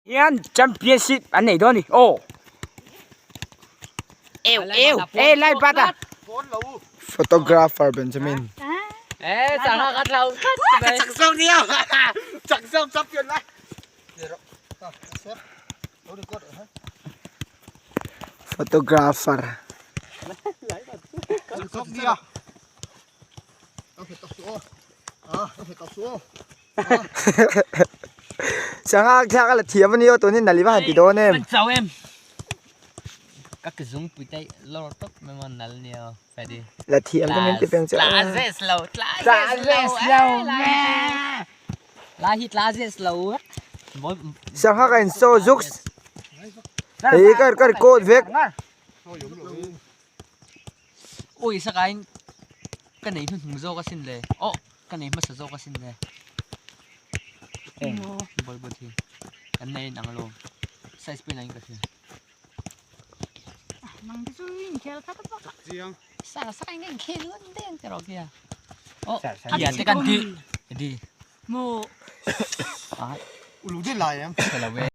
Hian championship an nei dawn a ni aw eu eu e lai bat a Photographer Benjamin. Photographer. Sangha thla ka la thiam a ni aw tunin nali va han ti dawn em. Kan chau em. Ka ke zung pui tai lawr tawp mai maw nal nia aw Freddy. La thiam te min ti peng che Tla zes lo tla zes lo La hi tla zes lo. Sangha ka in saw zuks. Hei ka ka record vek. Ui sakain ka nei hnuhnung zawk asin le aw ka nei hmasa zawk asin le eng ball ball hi kan nei in ang lo size pawh in ang in ka hria sa sa in ka inkhel ngun deng te rawh kia aw kia te kan ti di Mu. Ulu de lai em.